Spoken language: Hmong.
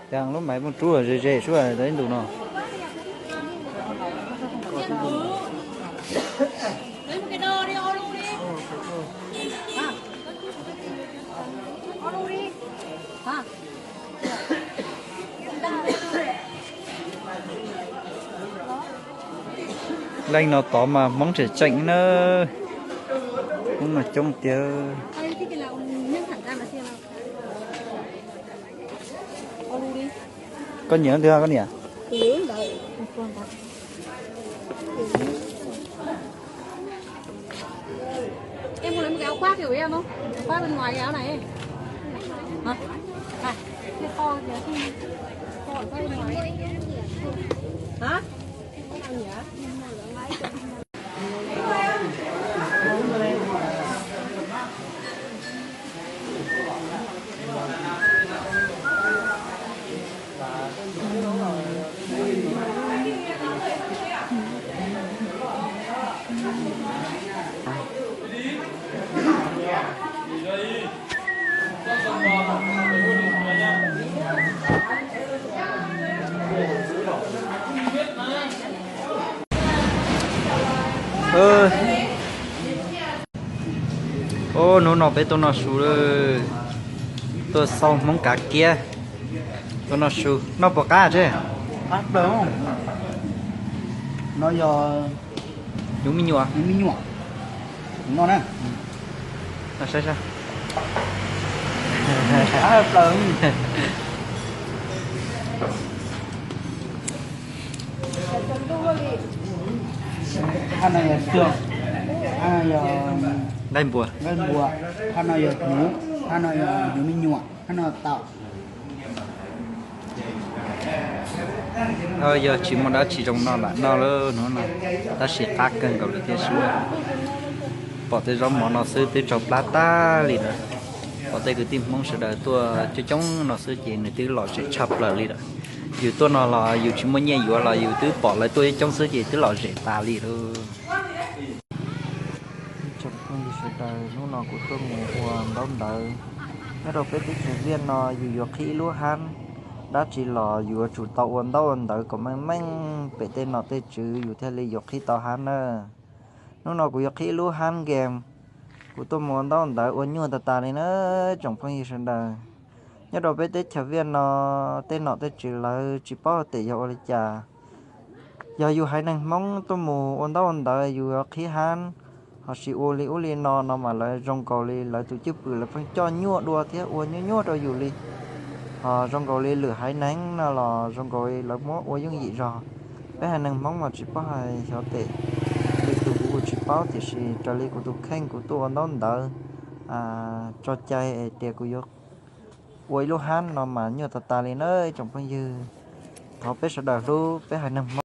Cas lub maiv muaj rub ze ze sub tau ib ntus no. Leej no tod mas Hmoob tseem tseem na. Hmoob mas coob tiag. Koj nyiam leej twg koj niam? Hnub no peb tuaj noj su, tuaj xauj Hmoob kav kiab, tuaj noj su, noj puas qab tse? No yog yus me nyuam, yus me nyuam no na. Saib saib. Hab no yog xyoo, hab no yog nqaij npua, hab no yog hnyuv, hab no yog yus me nyuam, hab no tau. Yog tsis muaj dab tsi zoo noj lam noj lawm hnub no, tab sis qab kawg nkaus li thiab xwb. Pom tej zaub mov no xwb twb tsaug plab tag li lawm. Pom tej kwv tij Hmoob sawv daws tuaj coob coob no xwb ces nws twb lom zem tshaj plaws li lawm. Yus tuaj no los yus tsis muaj nyiaj yuav los yus twb pom lawv tuaj coob xwb ces twb lom zem tas li lawm. Ib tsoom phooj ywg sawv daws, hnub no kuv tuaj mus ua ntaub ntawv. Nyob rau peb teb chaws Viaj no yus yuav qhib ib lub hab dab tsi los yus yuav tsum tau ua ntaub ua ntawv kom meej meej pem tej nom tej tswv yus thiaj li yuav qhib tau hab na. Hnub no kuv yuav qhib ib lub hab game, kuv tuaj mus ua ntaub ntawv ua nyuaj tas tas li na tsoom phooj ywg sawv daws. Nyob rau peb teb chaws Viaj no tej nom tej tswv lawv tsis paub tias yog ua li cas. Yog yus haiv neeg Hmoob tuaj mus ua ntaub ua ntawv yus yuav qhib hab, ho sis ua li ub li no no mas lawv zoo nkaus li lawv tus cwj pwm lawv pheej coj nyuaj dua thiab ua nyuaj nyuaj rau yus li. Ho zoo nkaus li lwm haiv neeg no los zoo nkaus li lawv muab ua yooj yim zog. Peb haiv neeg Hmoob mas tsis paub hais xyov tes, lwm tus kuv tsis paub tiam sis raws li kuv tus kheej kuv tuaj ua ntaub ntawv tso cai hais tias kuv yuav ua ib lub hab no mas nyuaj tas tas li na ib tsoom phooj ywg. Thov peb sawv daws hlub peb haiv neeg Hmoob.